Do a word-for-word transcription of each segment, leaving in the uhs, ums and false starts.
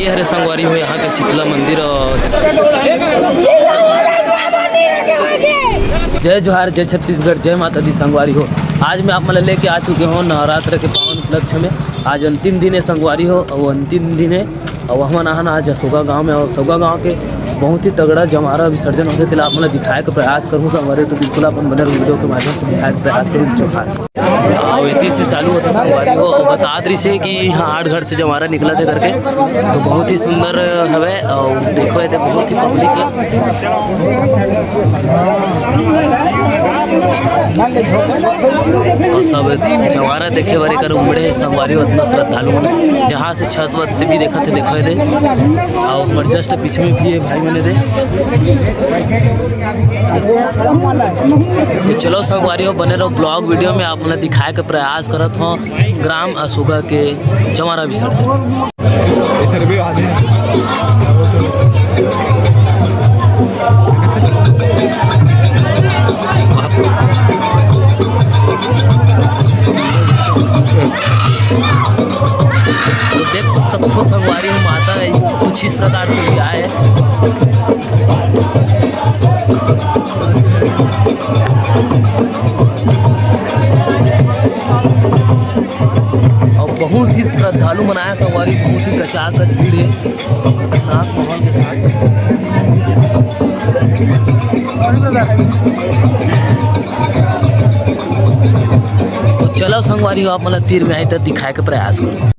अरे संगवारी हो, यहाँ के शीतला मंदिर और जय जोहार, जय छत्तीसगढ़, जय माता दी संगवारी हो। आज मैं आप मन ला लेके आ चुके हों नवरात्र के पावन उपलक्ष्य में। आज अंतिम दिन हे संगवारी हो, अउ अंतिम दिन हे, अउ हमन आहन आज असोगा गांव में, अउ असोगा गांव के बहुत ही तगड़ा जवारा विसर्जन होथे, तेला आप मन ला दिखाए के प्रयास करहूं संगवारी हो। तो बिल्कुल आप मन बने रहो, वीडियो के माध्यम से दिखाए के प्रयास करहूं। जोहार। अउ एती से चालू होथे संगवारी हो, अउ बतात रहिस हे कि इहाँ आठ घर से जवारा निकलत हे करके, तो बहुत ही सुंदर हवे। अउ देखो, एदे बहुत ही पब्लिक हे, अउ सब जवारा देखे बर एकर उमड़े हे संगवारी हो, अतना श्रद्धालु मन। यहाँ से छत वत से भी देखत हे, देखो एदे, अउ हमर just पीछे में भी हे भाई मन एदे। तो चलो संगवारी हो, बने रहो vlog वीडियो में, आप मन ला दिखाए के प्रयास करत हों ग्राम असोगा के जवारा विसर्जन। तो देख सकथो संगवारी हो, माता कुछ इस प्रकार से भी आए। अउ बहुत ही श्रद्धालु मन आए संगवारी, बहुत ही कचाकच भीड़ हे, खतरनाक माहौल के साथ। तो चलो संगवारी हो, आप मन ला तीर में आए तो दिखाए के प्रयास करो।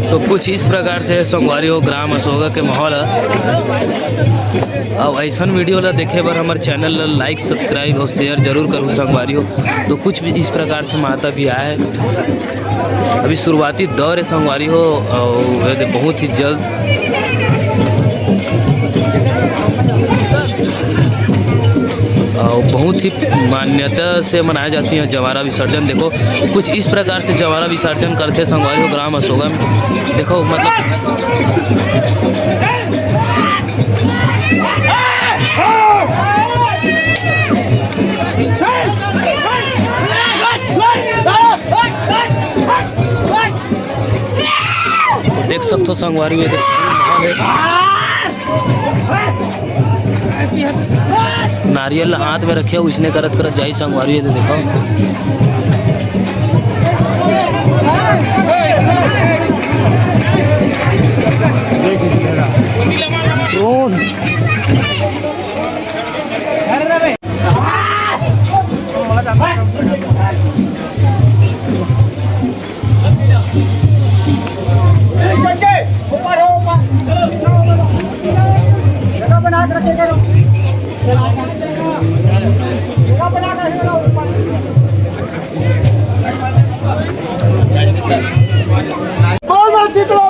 तो कुछ इस प्रकार से संगवारी हो ग्राम असोगा के माहौल ह। अउ ऐसन वीडियो ला देखे बर हमर चैनल ला like, subscribe अउ share जरूर करहु संगवारी हो। तो कुछ भी इस प्रकार से माता भी आए हे। अभी शुरुआती दौर हे संगवारी हो, अउ एदे बहुत ही जल्द अउ बहुत ही मान्यता से मनाए जाथे जवारा विसर्जन। देखो, कुछ इस प्रकार से जवारा विसर्जन करथे संगवारी हो ग्राम असोगा में। देखो, मतलब, देख सकथो संगवारी हो, ये देखो, माहौल हे। नारियल हाथ में रखे हो, इसने करत करत जाई संगवारी, ये देखो।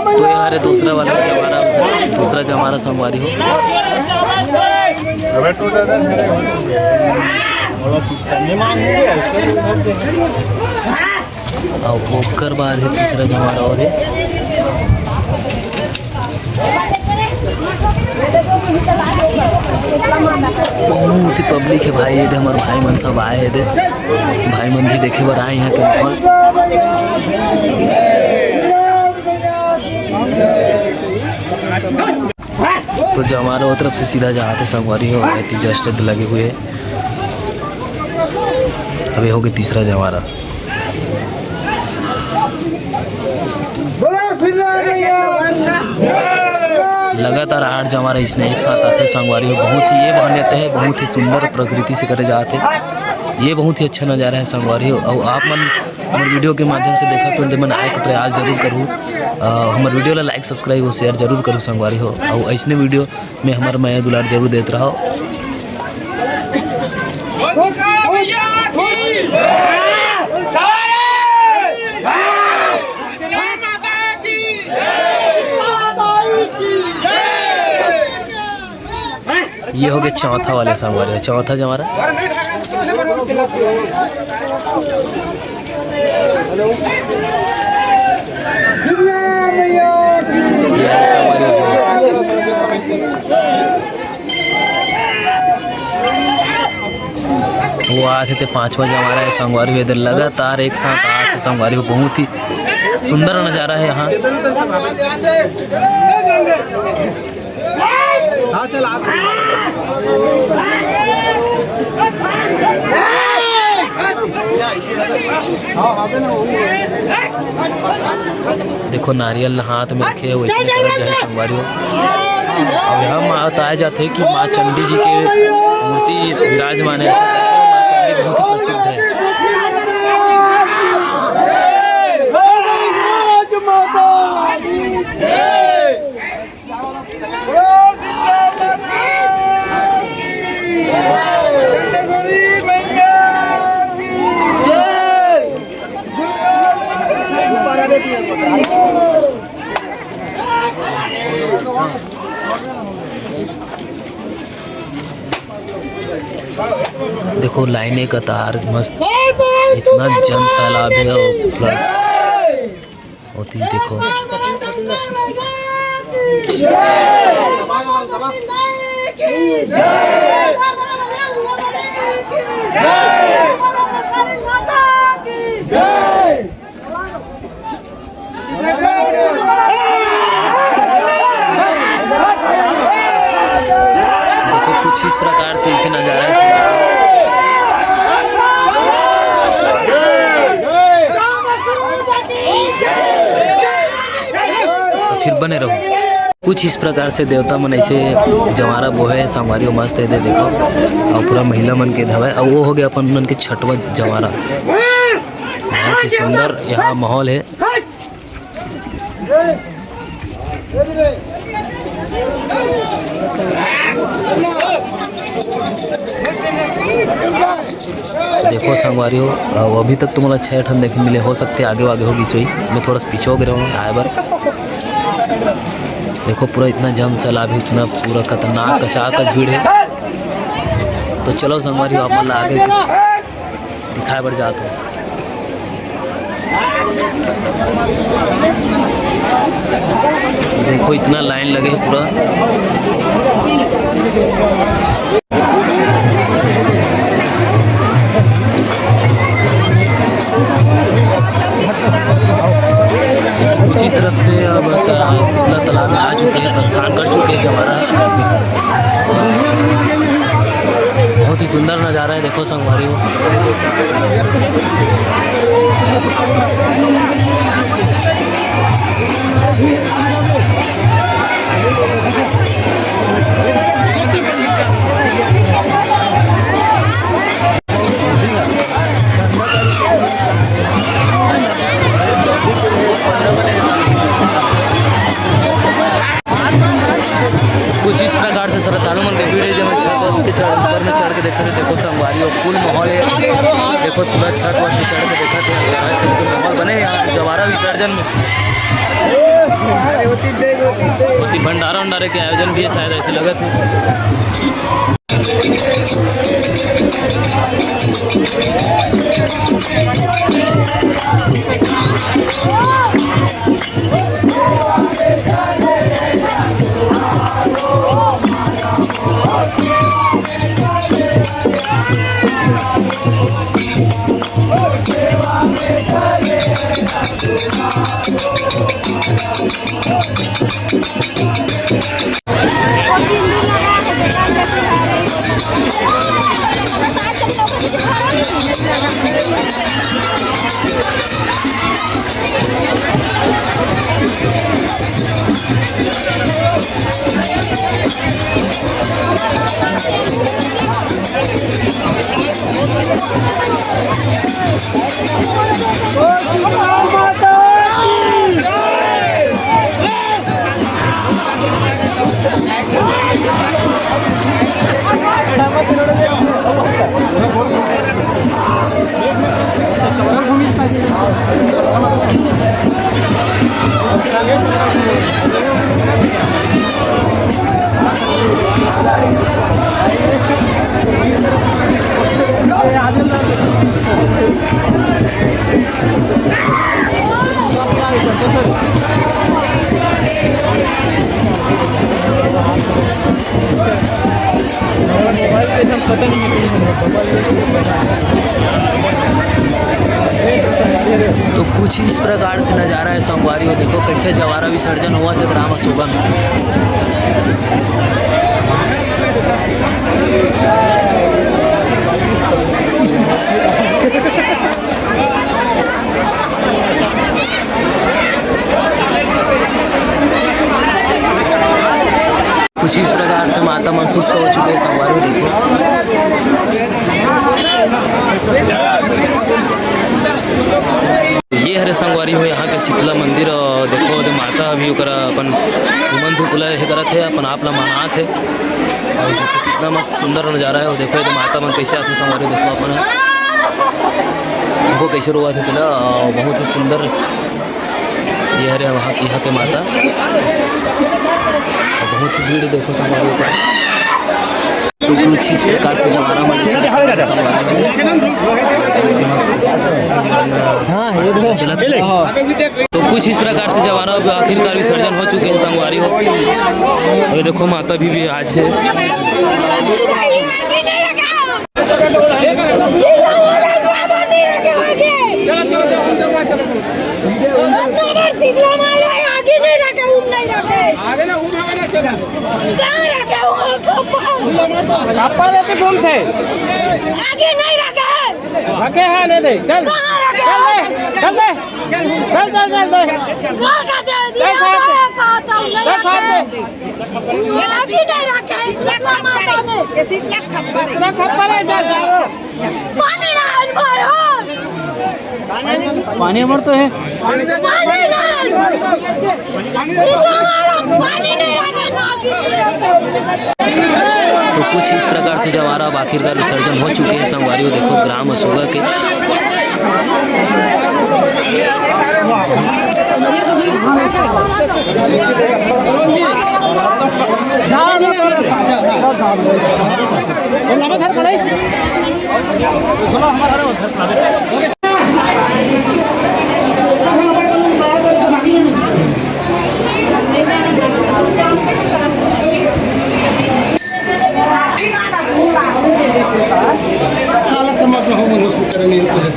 कोई हमारे दूसरा वाला जवारा, दूसरा जवारा संगवारी हो। अउ ओकर बाद हे तीसरा जवारा और हे। बहुत ही पब्लिक हे भाई, ये दे हमर भाई मन सब आए हे दे, भाई मन भी देखे बर आए यहाँ के माहौल। तो जमारा वो तरफ से सीधा जात हे संगवारी हो, एती just लगे हुए। अभी हो गए तीसरा जमारा। लगातार आठ जमारा इसने एक साथ आथे संगवारी हो, बहुत ही ये मान्यता है, बहुत ही सुंदर प्रकृति से करे जात हे। ये बहुत ही अच्छा नज़ारा है संगवारी हो। और आप मन हमर वीडियो के माध्यम से देखा तो मन आए के प्रयास जरूर करू, अ, हमर वीडियो ला like, subscribe और share जरूर करू संगवारी हो। और ऐसने वीडियो में हमर मया दुलार जरूर देत रहो। ये हो गए चौथा वाले संगवारी हो, चौथा जमारा। ये वाले संगवारी हो। वो आथे ते पांचवा जमारा है संगवारी हो, इधर लगातार एक साथ आथे संगवारी हो, बहुत ही सुंदर नज़ारा है यहाँ। हाँ, चल, आ। देखो, नारियल ल हाथ में रखे हे, वैसने करत जाही संगवारी हो। अब यहाँ माँ बताए जाथे कि माँ चंडी जी के मूर्ति विराजमान है, ऐसा करके माँ चंडी बहुत ही प्रसिद्ध है। देखो, लाइने कतार मस्त, इतना जन सैलाब है और plus होती देखो। देखो, कुछ इस प्रकार से इसे नजारा है। तो फिर बने रहो। कुछ इस प्रकार से देवता मन ऐसे जमारा बोहे, संगवारी हो मस्त है दे देखो, और पूरा महिला मन के धवे, और वो हो गया अपन मन के छठवा जमारा। बहुत ही सुंदर यहाँ माहौल है। देखो संगवारी हो, अभी तक तुमला छः ठन देखे मिले, हो सकते आगे आगे होगी सोई, मैं थोड़ा सा पीछे हो गया हूँ आए बार। देखो पूरा इतना जन सैलाब है, इतना पूरा खतरनाक कचाकच भीड़ है। तो चलो संगवारी हो, आप मन ला आगे दिखाए बर जात हो। देखो इतना लाइन लगे है पूरा। कुछ इस तरफ से अब त-, शीतला तालाब में आ चुके हैं, प्रस्थान कर चुके हैं जमारा। बहुत ही सुंदर नज़ारा है, देखो संगवारी हो। कुछ इस प्रकार से श्रद्धालु मन के भीड़ है, जब छत के चढ़, ऊपर में चढ़ के देखते थे, देखो संगवारी हो, full माहौल है। देखो पूरा छत वत पे चढ़ के देखते हैं, माहौल बने हैं यहाँ जवारा विसर्जन में। भंडारा उंडारे के आयोजन भी है शायद, ऐसे लगत है। तो कुछ इस प्रकार से नज़ारा है संगवारी हो। देखो कैसे जवारा विसर्जन हुआ था ग्राम अशोका में। कुछ इस प्रकार से माता मन सुस्त हो चुके हैं संगवारी हो। देखो ये हरे संगवारी हो यहाँ के शीतला मंदिर, और देखो ओदे माता अभी ओकरा अपन उमन धुकुला हे करत हे, अपन आप ला मनात हे। और देखो कितना मस्त सुंदर नज़ारा है। और देखो ये माता मन कैसे आथे संगवारी हो, देखो अपन देखो कैसे रोवत हे तेला, बहुत ही सुंदर। ये हरे वहाँ, यहाँ के माता, बहुत ही भीड़ देखो संगवारी हो। तो कुछ इस प्रकार से जवारा मन हाँ, ये देखो। चलत हे। तो कुछ इस प्रकार से जवारा अब आखिरकार विसर्जन हो चुके हैं संगवारी हो। और देखो माता भी, भी आज है। शीतला माता है, आगे नहीं रखे, ऊपर नहीं रखे। कहाँ रखे हो? खप्पर। खप्पर लेके घूमते। आगे नहीं रखे। रखे हैं, नहीं, नहीं। चल। कहाँ रखे चल हो? दे, चल दे। चल, चल, चल दे। घर का दे दिया चल, साथ दे। है, कहा था, नहीं चल, साथ रखे। दे। ये आगे नहीं रखे, शीतला माता ने। ये शीतला खप्पर है। शीतला खप्पर है, चल। पानी डाल मारो। पानी अमर तो है। पानी डाल। पानी नहीं रखे, ना कि नहीं रखे। तो कुछ इस प्रकार से जवारा अब आखिरकार विसर्जन हो चुके हैं संगवारी हो। देखो ग्राम अशोका के।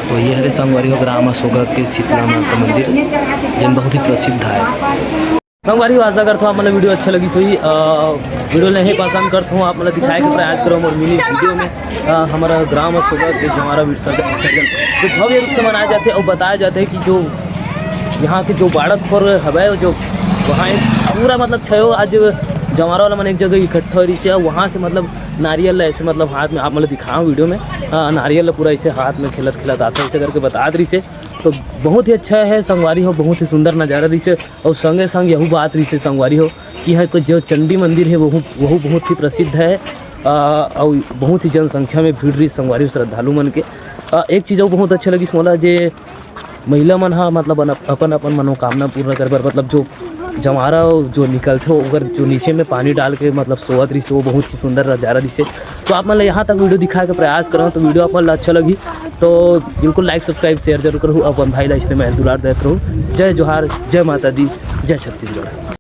तो ये हरे संगवारी हो ग्राम अशोका के शीतला माता मंदिर, जन बहुत ही प्रसिद्ध है। संगवारी हो, आशा करत हों आप मन ला वीडियो अच्छा लगिस होही। अ, वीडियो ला यहीं पसंद करत हों, आप मन ला दिखाए के प्रयास करों मोर मिनी वीडियो में। अ, हमर ग्राम अशोका के जवारा विसर्जन, विसर्जन जो भव्य रूप से मनाए जाथे और बताए जाथे कि जो यहाँ के जो बाड़क खोर हवय, जो वहाँ एक पूरा मतलब छयो आज जवारा वाला मन एक जगह इकट्ठा होय रिहिसे, वहाँ से मतलब नारियल ला ऐसे मतलब हाथ में, आप मन ला दिखाओं वीडियो में, अ, नारियल ला पूरा ऐसे हाथ में खेलत खेलत आथे, ऐसे करके बतात रिहिसे। तो बहुत ही अच्छा है संगवारी हो, बहुत ही सुंदर नजारा रिहिसे। और संगे संग यहू बात रिहिसे संगवारी हो कि यहाँ के जो चंडी मंदिर है, वहू, वहू बहुत ही प्रसिद्ध है। अ, और बहुत ही जनसंख्या में भीड़ रही संगवारी हो, श्रद्धालु मन के। अ, एक चीज और बहुत अच्छा लगिस मोला, जे महिला मन हा मतलब अन-, अपन अपन मनोकामना पूर्ण करे बर मतलब जो जवारा जो निकलथे ओकर जो नीचे में पानी डाल के मतलब सोवत रहिसे, वो बहुत ही सुंदर नजारा रहिसे। तो आप मन ला यहाँ तक वीडियो दिखाए के प्रयास करों, तो वीडियो आप मन ला अच्छा लगी तो बिल्कुल like, subscribe, share जरूर करहू। अपन भाई ला इसने मैं दुलार देत रहू। जय जोहार, जय माता दी, जय छत्तीसगढ़।